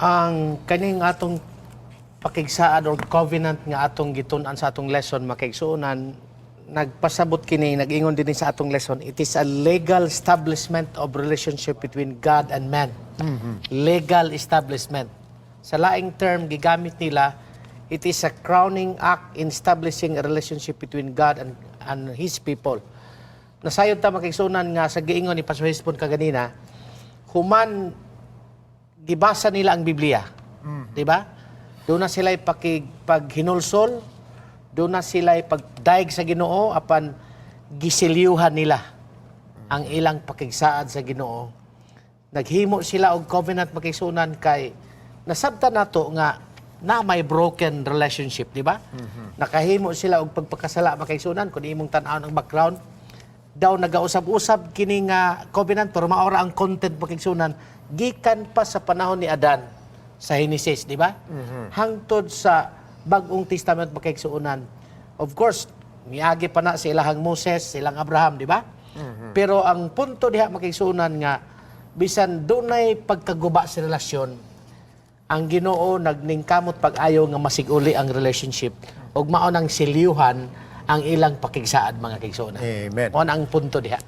Ang kaning atong pakigsaad or covenant nga atong gitun-an sa atong lesson, mga kaigsuonan, nagpasabot kini, nag-ingon din sa atong lesson, it is a legal establishment of relationship between God and man. Legal establishment. Sa laing term gigamit nila, it is a crowning act in establishing a relationship between God and His people. Nasayod ta, mga kaigsuonan, nga sa giingon ni Pastor Hesbon kaganina, human gibasa nila ang Biblia. Di ba? Doon na sila pakig paghinulsol, doon na sila pagdaig sa Ginoo apan giselyuhan nila ang ilang pakigsaad sa Ginoo. Naghimo sila og covenant, mga kaigsuonan, kay nasabtan nato nga na may broken relationship, di ba? Nakahimo sila og pagpakasala, mga kaigsuonan, kung imong tan-awon ang background. Daw nagausab-usab kini nga covenant, pero mao ra ang content, mga kaigsuonan, gikan pa sa panahon ni Adan sa Genesis, di ba? Hangtod sa Bag-ong Testament, mga kaigsuonan. Of course, miagi pa na sa ilahang Moses, silang Abraham, di ba? Pero ang punto diha, mga kaigsuonan, nga bisan dunay pagkaguba sa relasyon, ang Ginoo nagningkamot pag-ayo nga masiguli ang relationship ug mao nang silyuhan ang ilang pakigsaad, mga kaigsuonan. Amen. Mao na ang punto diha.